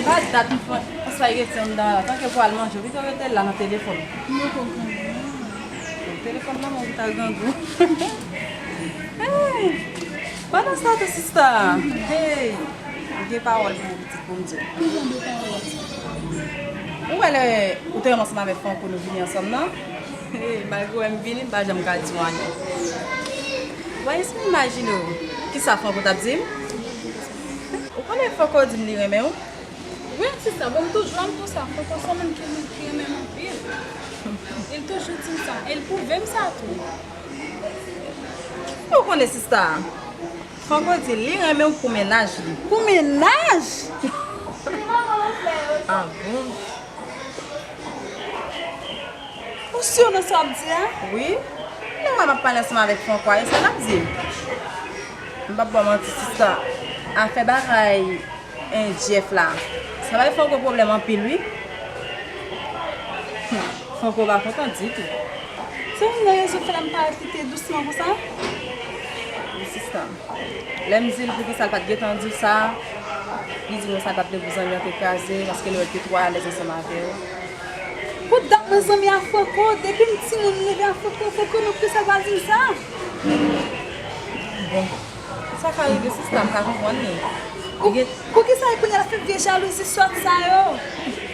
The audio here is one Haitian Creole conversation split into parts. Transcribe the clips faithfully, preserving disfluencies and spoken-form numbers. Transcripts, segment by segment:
Pa dat m fè yon sa, rete anndan la, tanke pou al manje, ou pito rete la nan telefòn. Mwen poko grangou. Telefòn nan, mwen pito grangou. Hey! Pandan sa tou, sista, hey! M gen pawòl pou ou, pitit, pou m di w. Ki jan de pawòl sa? Ou wè lè ou te renmen ansanm avèk Franco, nou vini ansanm nan? Hey, malgre w wè m vini, m pa janm ka di w anyen. Ou wè, èske w imajine w kisa Franco t ap di m? Ou konnen Franco di m li renmen w? Wi, sista, bon, m toujou ap di w sa. Franco se yon moun ki, ki renmen m anpil. E l toujou di m sa. E l pwouve m sa tou. Ou konnen, sista, Franco di li renmen w pou mennaj li. Pou mennaj? Ah bon? Ou si nan sa w ap di a? Wi. Lè w wè m ap pale ansanm avèk Franco a, e sa l ap di m. M p ap ba w manti, sista. Afè bagay, en, Jeff la, sa bay Franco pwoblèm anpil, wi. Franco pa kontan ditou. Se youn nan rezon k fè m pa kite dousman konsa? Wi, sista. Lè m di l poukisa l pa t gentan di w sa, li di m sa l pa t vle pou zanmi an te kraze, paske l wè l te twò alèz ansanm avè w. Pou dat mwen zanmi a Franco, depi m timoun m leve a Franco, Franco, men poukisa l pa di m sa? Bon, sa ka rive, sista, m ka konprann li. Pou, poukisa e kounye a l ap fè vye jalouzi sòt sa yo?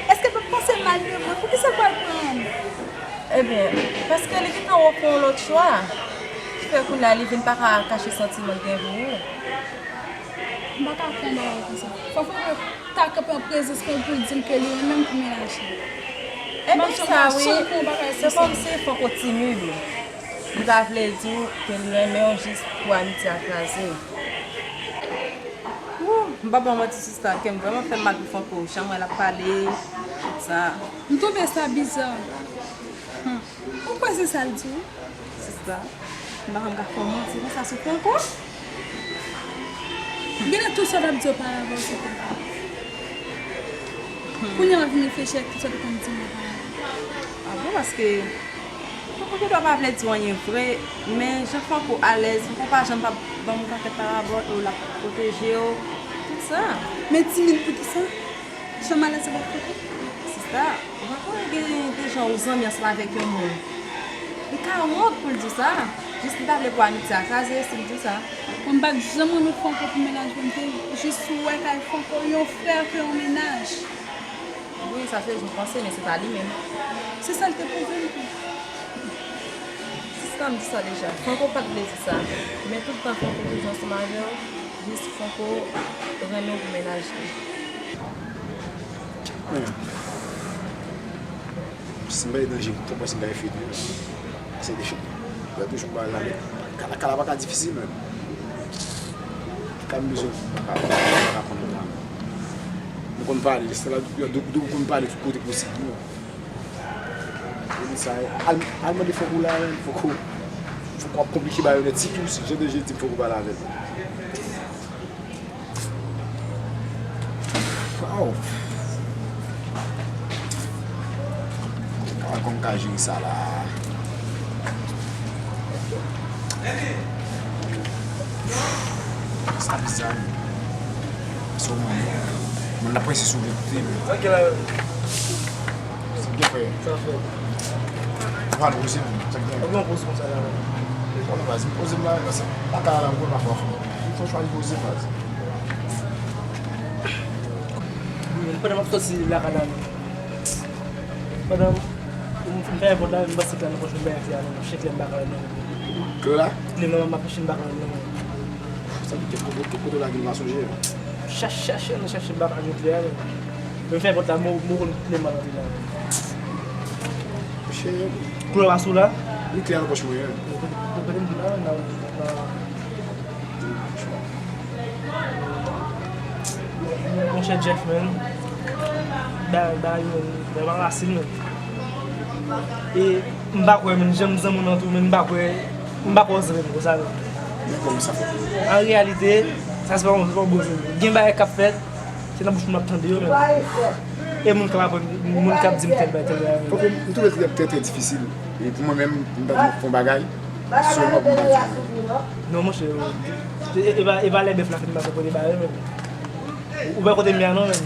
Èske l pa t panse mal de mwen? Poukisa l pral pran m? Ebyen, paske li gentan ofri w yon lòt chwa, ki fè kounye a li vin pa ka kache santiman l gen pou ou. M pa ka kwè yon bagay konsa. Fò Franco ta kanpe an prezans mwen pou l di m ke li renmen m pou mennaj li. Ebyen, sa wi. Se kòmsi Franco timid. Li pa vle di w ke li renmen w jis pou amitye a kraze. Wouh, m p ap ba w manti, sista, kè m vrèman fè m mal pou Franco. Jan m wè l ap pale, tout sa. M twouve sa biza. Hmm. Ou kwè se sa l di w? Sista, m pa konn ka fè w manti konsa sou Franco. Genlè tout sa w t ap di oparavan se te vre. Kounye a w vin reflechi ak tout sa w te konn di m oparavan. Ah bon, paske Franco gendwa pa vle di w anyen vre, men jan Franco alèz, Franco pa janm p ap ban m yon pakèt parabòl, e w l ap pwoteje w, tout sa. Men timid poukisa? Jan m alèz avèk Franco? Sista, ou pa konnen gen de jan ou zanmi ansanm avèk yon moun. Li ka wont pou l di w sa. Jis li pa vle pou amitye a kraze, si l di w sa. Mwen m pa t janm renmen Franco pou mennaj mwen, m te jis wè kay Franco yon frè ke yon mennaj. Wi, sa se yon panse, men se pa li menm. Se sa l te pwouve m tou. Sista, m di sa deja. Franco pa t vle di sa. Men tout tan Franco toujou ansanm avè w, jis Franco renmen w pou mennaj li. Men, si m bay danje, ou panse m bay fede? Se de fede. Lè toujou bay la, men kala, kala pa ka difisil menm. Kala m bezwen pa ka, pa ka konn nan. Nou konn pale, listwa la, nou, nou konn pale tout kote posib, non. Ou di sa, al, al mande Franco la, men Franco, Franco ap konplike bagay yo nèt, sitou si jan de je di Franco pale avè l. Waw. Kòman, kòman m ka jere sa la? Sa bizarre. Sou moun. Moun la prese sou vle koute, men. Sa gen frè. Sa fè. Ou pa poze m, sa gen. Ou gen poze konsa la. Ou pa poze m la, la, la, la, ou pa fò. Ou fò chwazi poze m la. Wi, men pandan m ap sòti lakay la, pandan m, m fè vòt la, m panse klè nan pòch mwen, m bay fi a, men chèk klè m pa ka wè nan men. Klè la? Klè m nan, m ap chèche, m pa ka wè nan men. Sa ki te kote, kote la ki m pa sonje. Chache, chache, nan chache, m pa ka jwenn klè a, men. Men m fè vòt la, m, m konn klè m pa antre la. Monchè. Klè a sou la? Wi, klè a nan pòch mwen an. Kote, kote m di la, nan, nan, Monchè Jeff, man. Bagay, bagay, man, bagay pa fasil, man. E m pa kwè, man, jan m zanmi w nan tou, man, m pa kwè, m pa kwè w zanmi m konsa, man. Men kòman sa fè? An reyalite, sa se pa yon, se pa yon bon zanmi. Gen bagay k ap fèt, se nan bouch mwen m ap tande yo, man. E moun k ap aprann, moun k ap di m tèl bagay, tèl bagay, man. Fòk m, m twouve l trè, trè, trè difisil. E pou mwen menm, m pa di fè yon bagay. Sou mwen pou mwen di. Non, monchè, e, e, e pa, e pa lè bèf la fin pase kote ba yo menm. Ou pa kote m ye a non menm.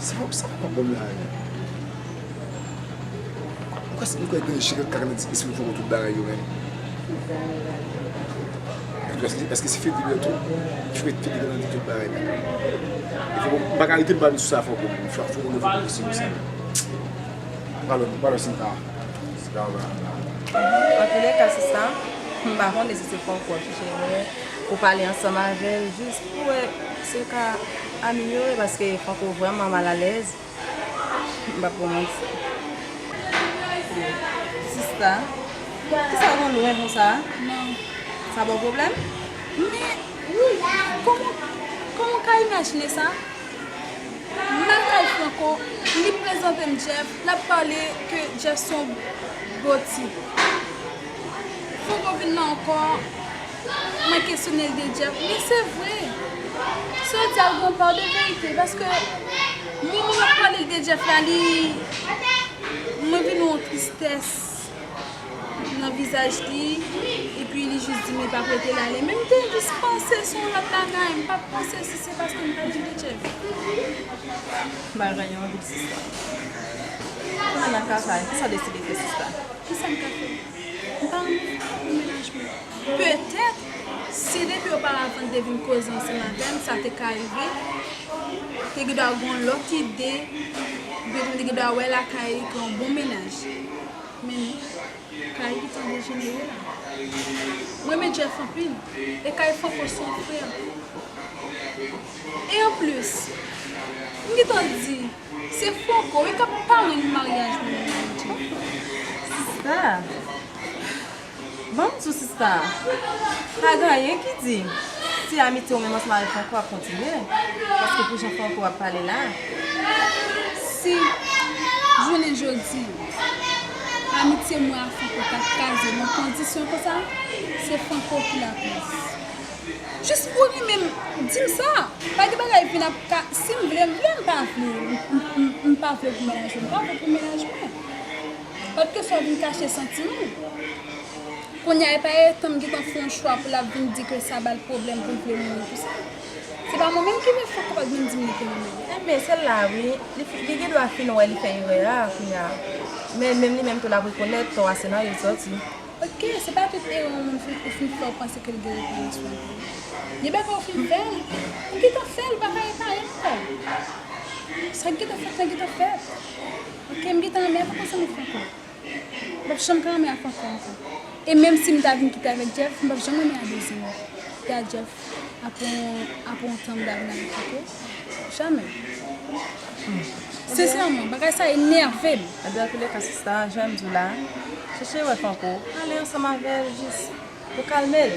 Sa, sa pa bon la, men. Ou kwè, ou kwè danje k ap nan espri Franco tout bagay yo menm? Èske, èske se Fedly tou? Fedly nan di tout bagay menm. Franco, m pa ka rete m pa vin sou sa Franco. Franco, Franco, Franco, Franco, Franco. Pardon, pardon, Sinta. Sista, w la. Antoulèka, sista, m pa konnen si se Franco w ap chèche wè, pou pale ansanm avè l, jis pou wè si w ka amelyore, paske Franco vrèman malalèz. M p ap ba w manti. Sista, kisa w gen lwen konsa? Non. Sa ba w pwoblèm? Men, kòman, kòman w ka imajine sa? M al kay Franco, li prezante m Jeff, l ap pale ke Jeff se yon bòti. Franco vin la ankò, mwen kesyone l de Jeff. Men se vre. Sa w di a gen yon pa de verite, paske moman m ap pale l de Jeff la, li, mwen vin wè yon tristès nan vizaj li, epi li jis di m li p ap rete l ale. Men m te jis panse se yon lòt bagay, m pa t panse si se paske m pa t vle Jeff. Bagay yo anpil, sista. Kounye a nan ka sa a, kisa w deside fè, sista? Kisa m ka fè? M pa renmen Franco pou mennaj mwen. Petèt, si depi oparavan l te vin koze ansanm avè m, sa te ka rive, te gen dwa gen yon lòt ide, oubyen tou m te gen dwa wè lakay li ke yon bon mennaj. Men non, kay gentan dejenere la. Mwen renmen Jeff anpil, e kay Franco se yon frè. E anplis, m gentan di, se Franco wi k ap parenn maryaj mwen menm ak Jeff. Sista, ban m di w, sista, pa gen anyen ki di si amitye w menm ansanm avèk Franco ap kontinye, paske pou jan Franco ap pale la, si jounen jodi a, amitye mwen ak Franco t ap kraze nan kondisyon konsa, se Franco ki lakòz. Jis ou renmen m, di m sa. Pa gen bagay vin ap ka, si m vle, m vle, m pa vle. M, m, m, m pa vle pou mennaj mwen, m pa vle pou mennaj mwen. Paske sa w vin kache santiman w. Kounye a, e pa etan m gentan fè yon chwa pou l ap vin di ke sa ba l pwoblèm pou l vle mouri pou sa. Se pa mwen menm ki vle Franco pa t vin di m li te renmen m. Enben, se la wi, li, fi- li gen dwa fin wè li fè erè a kounye a. Men menm li menm tou l ap rekonèt tò a se nan yo l sòti. Ok, se pa tout erè yon moun fin, ou fin fè w panse ke l gen reparasyon pou ou. Gen bagay ou fin fè l, ou gentan fè l, ou pa ka repare l ankò. Sa k gentan fèt la gentan fèt. Ok, m gentan renmen avèk ansanm avèk Franco. M p ap janm ka renmen ak Franco ankò. E menm si m ta vin kite avèk Jeff, m p ap janm renmen a dezyèm. Kite a Jeff, apre yon, apre yon tan m ta vin avèk Franco. Jamè. Sensèman, bagay sa enève m. Antoulèka, sista, jan m di w la, chèche wè Franco, pale ansanm avè l jis pou kalme l.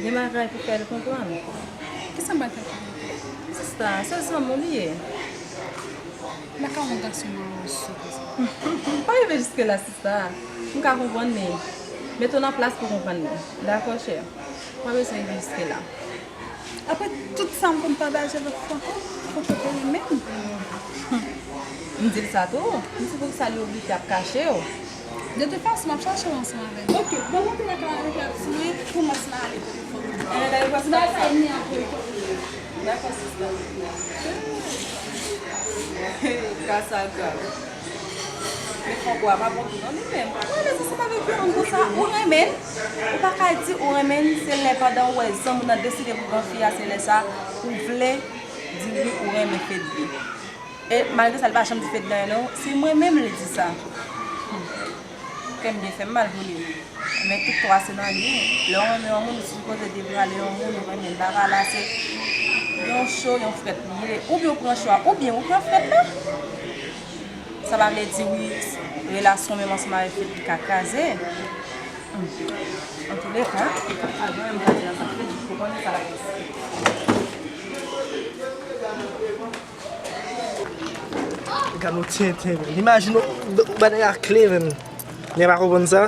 Gen bagay pou fè l konprann. Kisa m pral fè pou Franco? Sista, se zanmi w li ye. M pa ka wè yon gason mawon sou konsa. Pa rive jiske la, sista. M ka konprann, men mete w nan plas pou w konprann mwen. Dakò, chè? Pa bezwen egziste la. Apre tout sa m konn pataje avèk Franco, Franco te renmen m. M di l sa tou. M di poukisa li oblije ap kache w. De tout fason, m ap chache w ansanm avè l. Ok, ban m monte lakay avèk la sou mwen pou mès la ale kote Franco. Enben, dayè, pase pa sa. Dakò, sista. Ka sa grav. Men Franco a pa bon tou non li menm. Ou renmen ansanm avèk yon moun konsa, ou renmen l. Ou pa ka di ou renmen l, se lè pandan ou wè zanmi w nan deside pou pran fi a, se lè sa ou vle di wi ou renmen Fedly. E malgre sa, li pa janm di Fedly anyen non. Se mwen menm li di sa. Hmm. Kè m byen fè m mal pou li. Men tout twa se nan li. Lè w renmen yon moun, ou sipoze devwale yon moun ou renmen. Bagay la se yon cho, yon frèt li ye. Oubyen ou pran cho a, oubyen ou pran frèt la. Sa pa vle di wi, relasyon menm ansanm avèk Fedly ka kraze. Hmm. Antouleka, pa gen anyen m ka di nan sa Fedly, ou konnen sa la. Gad yon tenten, men. Imajine w, w ba nèg la kle, men. Nèg pa konprann sa.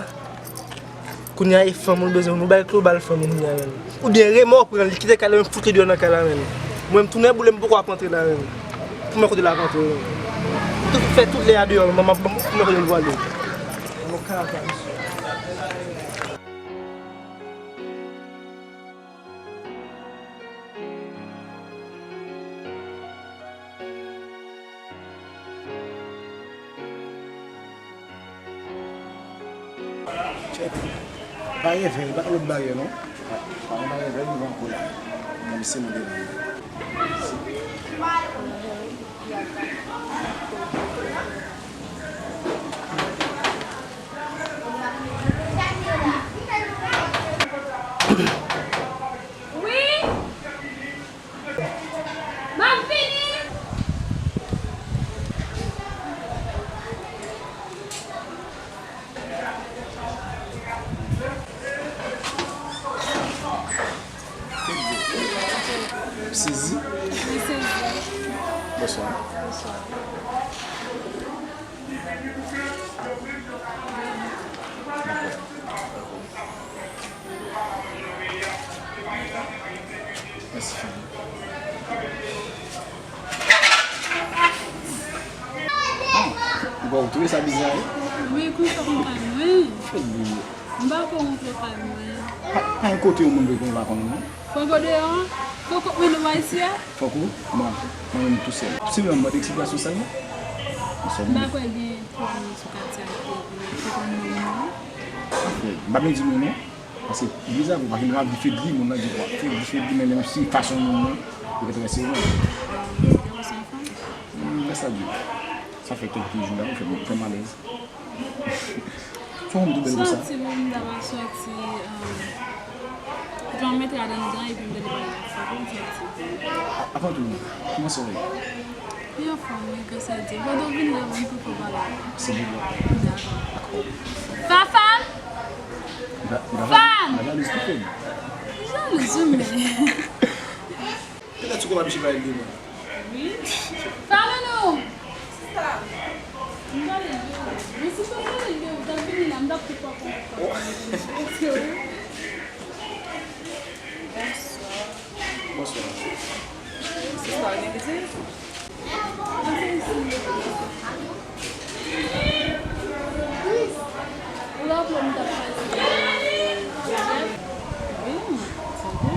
Kounye a, e fanm ou bezwen, nou bay kle, ou ba l fanm ou kounye a, men. Oubyen remò pran l, li kite kay la, men fout li deyò nan kay la, men. Mwen, m tounen boule, m poko ap antre la, men. Pou mwen kote l ap antre, men. Tout, fè tout lè a deyò, men, pou mwen kote l pwale. Yon kaka, mesye. Tchèk. Baryè vè, pa gen lòt baryè non. Pa gen baryè vè, nou pran kou la. Nan misye nou devan. Wi. M ap vini. Sezi. Li sezi. Bonswa. Bonswa. Mèsi, cheri. Ah, ou pa twouve sa biza, wi? Wi, kou fè konn kay mwen. Fè byen. M pa ko rantre kay mwen. Pa, pa gen kote yon moun vle pou nou pa konnen, non. Fòk ou deyò an? Fòk ou mennen mwen isi a? Fòk ou? Non, mwen menm tousèl. Se mwen mande eksplikasyon sèlman. M pa kwè gen twò moun sou katye a ki te vle fòk ou mennen mwen. Anfen, m pa vle di nou non. Paske bizarre, paske nou ap di Fedly, moun nan di, bon, Fedly, Fedly, men menm si fason moun nan, yo te trese mwen. Yon sèl fanm? Hmm, lè sa di. Sa fè kèlke jou la, ou fè, ou fè m alèz. Sou moun tou bèl konsa. Sòti, bon, m ta pral sòti, um, jan m mete adan dan, epi m te deplase. Sa pou m sòti. A-, avan tou, kòman sa w ye? Li anfòm, wi, gras a Dye. Fò w vin la, m tou fò pale avè w. Se bon, bon. Dakò. Dakò. Fafan! Fan! Li jalouz, wi, men. Petèt si w kapab chita l devan. Wi. Fanminou! Sista! M pale de ou. Men si w pa pale de ou, w t ap vini la, m t ap tou pran kontak avè w. Bonswa. Bonswa. Sista, gen pitit? Ou raple w m t ap pale de Joseph? Wi, m sonje.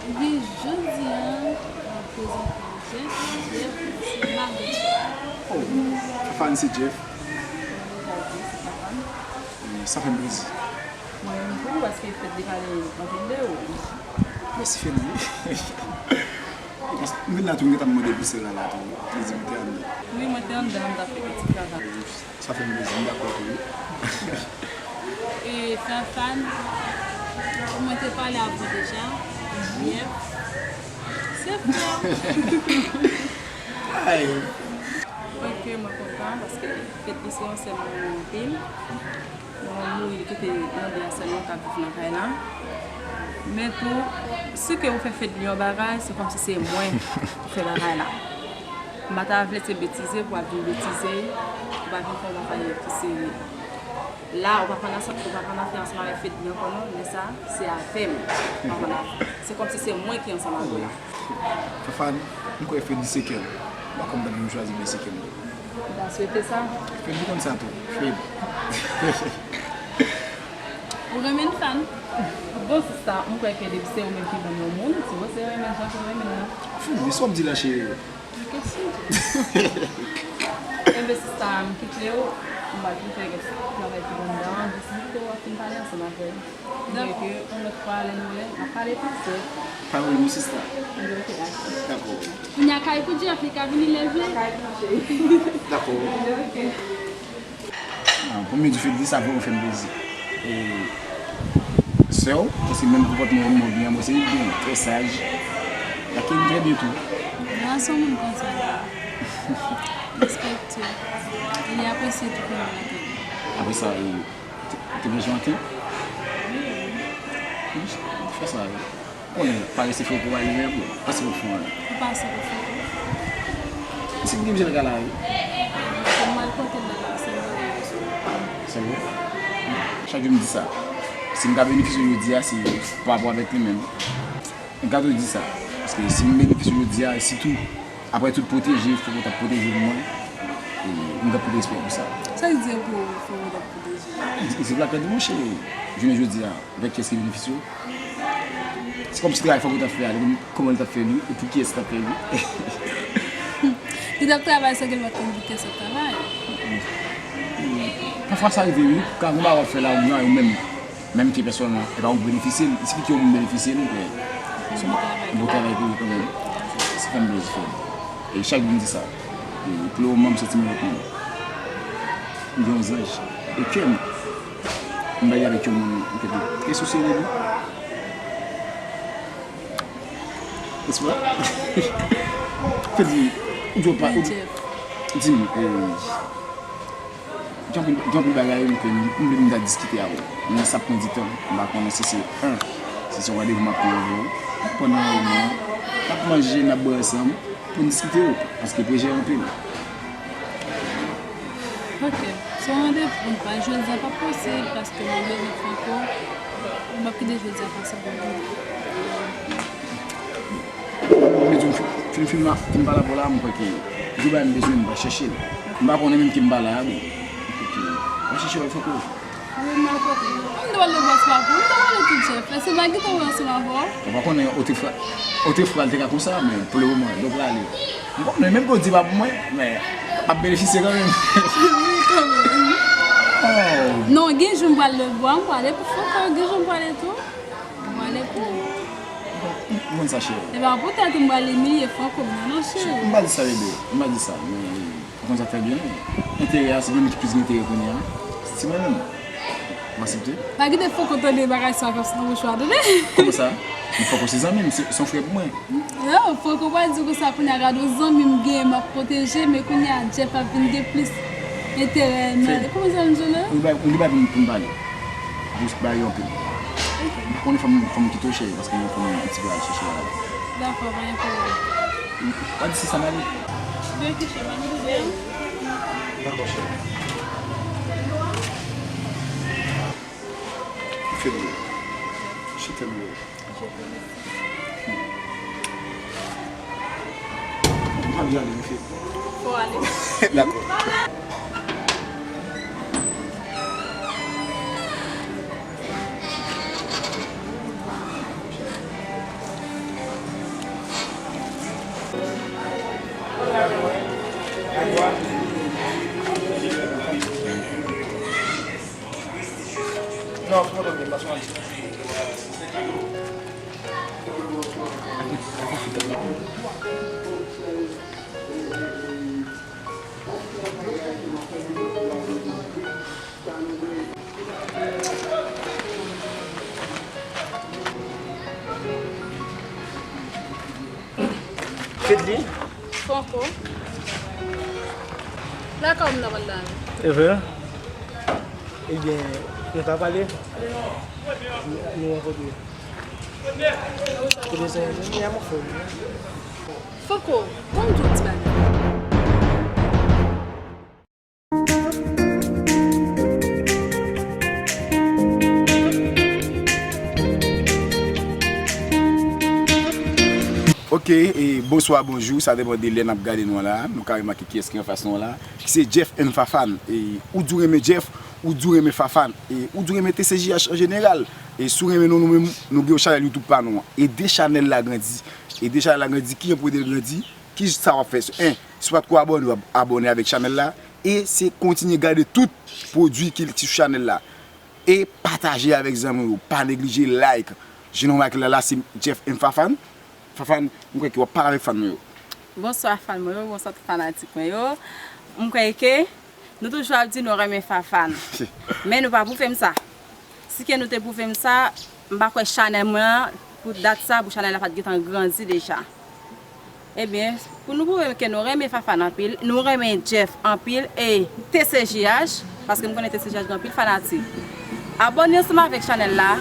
Epi jodi a, m ap prezante w Joseph, Joseph se mari m. Oh, Fafane se Jeff. Sa fè m plezi. Mwen menm tou, paske Fedly pale anpil de ou. Mèsi, Fedly. M vin la tou, m gentan mande pou sè la la tou. Li di m te anndan. Wi, mwen te anndan, m t ap fè yon ti travay. Sa fè m plezi, m dakò tou, wi. E Fanfan, mwen te pale avè w deja. Joseph, se frè w. Ay. Ok, mwen kontan paske Fedly se yon sè m renmen anpil. Manman m mouri, li kite yon de a sè l yo k ap viv nan kay la. Men tou, si ke ou fè Fedly yon bagay, se kòmsi se mwen ki fè bagay la. M pa ta vle se betize pou ap vin betize, pou ap vin fè yon bagay ki serye. La, ou pa konn ansanm, ou pa konn afè ansanm avèk Fedly ankò non, lè sa, se avè m ou pa konn afè. Se kòmsi se mwen ki ansanm avè w la. Fafane, m kwè Fedly se kè m. M pa konn tande m chwazi men se kè m tou. M ta swete sa. Fedly konn sa tou. Fed. Ou renmen Fane? Bon, sista, m kwè ke depi se ou menm ki ban m yon moun, se ou se renmen jan ke m renmen l lan. Fedly, sa w ap di la, cheri? Kesyon. Enben, sista, m kite w, m al tou fè kèk travay ki anndan an, jis m kite w ap fin pale ansanm avè l. Dakò. Gen ke yon lòt fwa, lè nou wè, n ap pale plis. Pa wè non, sista. Dakò. Kounye a kay pou Jeff, li ka vini lè l vle. Dakò. Ah, pou m di Fedly, sa vrèman fè m plezi. E sè w, paske menm konpòtman ou menm ou gen, mwen se byen, trè saj. L akèy m trè byen tou. Nan se yon moun konsa. Respekte. E li apresye tout moun nan tande. Apre sa, e, te, te manje maten? Wi, fè sa, wi. Konnen, pa rete fè pou wè menm, pase pou fon an. Ou pase pou fon an. Si m gen manje nan kay la, wi. Ou mal pote nan la, se mwen. Se vre? Chak jou m di sa. Si m ka benefisye jodi a, se pa rapò avèk li menm. M ka toujou di sa. Paske si m benefisye jodi a, e sitou, apre tout pwoteje, fòk ou t ap pwoteje pou mwen. E m t ap pwoteje pou sa. Sa k di pou fòk ou t ap pwoteje? Egzanp la, gade monchè, jounen jodi a, avèk kiyès ki benefisye w? Se kòmsi travay fòk ou t ap fè a, li konn kòman li t ap fè li, e pou kiyès li t ap fè li. Li t ap travay san ke l pa t konn pou kiyès l ap travay. Pafwa sa rive wi, ka gon bagay w ap fè la, ou gen ou menm, menm ke pèsòn lan, e pa ou k benefisye l, si ki yon moun benefisye l, men se yon bon travay ke li kanmenm. Sa fè m plezi frè m. E chak jou m di sa. E pou le moman, m santi m lòt moun. M gen yon zanj. E kè m, m bay avèk yon moun, m te, te sousye de li. Espo? Fedly, ou di w pa, ou di m, e, gen anpil, gen anpil bagay m ke m, m vle m ta diskite avè w. Men sa ap pran ditan. M pa konnen si se, en, si se yon randevou m ap pran avè w, pandan yon moman, n ap manje, n ap bwè ansanm, pou n diskite yo, paske pwojè anpil. Ok. Se yon randevou pou n pa jodi a, p ap posib, paske mwen bezwen Franco. M p ap kite jodi a pase pou mwen. Mwen di m fin, fin, fin, fin pale avè w la, m kwè ke jou bagay m bezwen, m va chèche l. M pa konnen menm ke m pa la a, bon. M kwè ke m va chèche wè Franco. Ou malpwòpte. M ta pale de bòs pa pou, m ta pale tout chèf. Èske m pa gentan wè ansanm avè w? Ou pa konnen, otrefwa, otrefwa, l te ka konsa, men pou le moman, donk, l ale. M konnen, menm ke w di pa pou mwen, men m ap benefisye kanmenm. Wi, kanmenm. Oh. Non, gen jou m pral lòt bò, m prale pou Franco, gen jou m prale tou. M prale pou Bon, m konn sa, cheri. E pa poutèt ou m pral imilye Franco, non, non, cheri. M pa di sa, bebe. M pa di sa. Men, Ou konn sa trè byen, wi. Enterè a, se gen moun ki plis gen enterè kounye a. Se mwen menm. M aksepte. Pa kite Franco tande bagay sa kòmsi nan bouch ou a, tande? Kòman sa? Men Franco se zanmi m, se, se yon frè pou mwen. Non, Franco pral di konsa kounye a, gade yon zanmi m genyen, m ap pwoteje, men kounye a, Jeff ap vin gen plis enterè nan, kòman sa m di w la? Ou gen bagay, ou gen bagay pou m, pou m pale. Jis ba yo anpil. Ok. M pa konnen fò m, fò m kite w, cheri, paske mwen fò m yon ti bagay chèche bagay. Dakò, pa gen pwoblèm. W a di se sa m ale. Byen, ok, cheri, mwen di byen. Dakò, cheri. Fedly. Chita m yo. M ap ale, m fè. Fò ale. Dakò. Non, fò m ale, m pa sou ale. Fedly. Franco. Lakay ou m nan pral la. E vre? Ebyen, nou ta pale? Nou rankontre. Kote sa ye? Kounye a m ap fè w. Franco, ban m di w yon ti bagay. Ok, e bonswa, bonjou, sa depann de lè n ap gade nou an la. Nou ka remake kiyès ki anfas nou an la, ki se Jeff and Fafane. E ou di w renmen Jeff, ou di w renmen Fafane, e ou di w renmen T C J H an jeneral. E si w renmen nou, nou menm, nou gen yon chanèl YouTube pa nou an. Ede chanèl la grandi. Ede chanèl la grandi, kijan pou ede l grandi? Ki sa w ap fè? En, si w pa t ko abòne, w ap abòne avèk chanèl la. E se kontinye gade tout pwodui ki, ki sou chanèl la. E pataje avèk zanmi w yo. Pa neglije like. Jan nou remake la, la se Jeff and Fafane. Fafane, m kwè ke w ap pale avèk fan nou yo. Bonswa fan mwen yo, bonswa tout fanatik mwen yo. M kwè ke nou toujou ap di nou renmen Fafane. Men nou pa pwouve m sa. Si ke nou te pwouve m sa, m pa kwè chanèl mwen an, pou dat sa, pou chanèl la pa t gentan grandi deja. Ebyen, pou nou pwouve ke nou renmen Fafane anpil, nou renmen Jeff anpil, e T C J H, paske m konnen T C J H gen anpil fanatik. Abòne ansanm avèk chanèl la,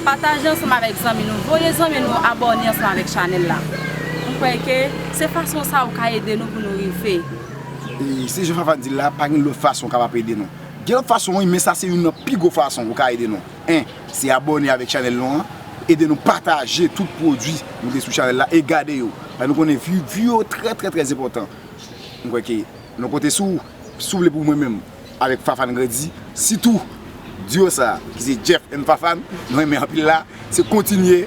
pataje ansanm avèk zanmi nou, voye zanmi nou abòne ansanm avèk chanèl la. M kwè ke se fason sa ou ka ede nou pou nou rive. E se jan Fafane di l la, pa gen lòt fason w kapab ede nou. Gen lòt fason wi, men sa se youn nan pi gwo fason ou ka ede nou. En, se abòne avèk chanèl nou an, ede nou pataje tout pwodui nou gen sou chanèl la e gade yo. Paske nou konnen vi, vi yo trè trè trè enpòtan. M kwè ke nou konte sou w, si w vle pou mwen menm avèk Fafane grandi, sitou duo sa ki se Jeff and Fafane, nou renmen anpil la, se kontinye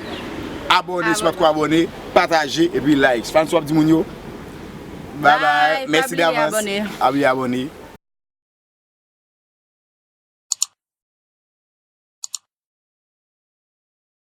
abòne si w pa t ko abòne, pataje epi like. Fafane, sa w ap di moun yo? Bye bye, mèsi davans. Abòne, abòne.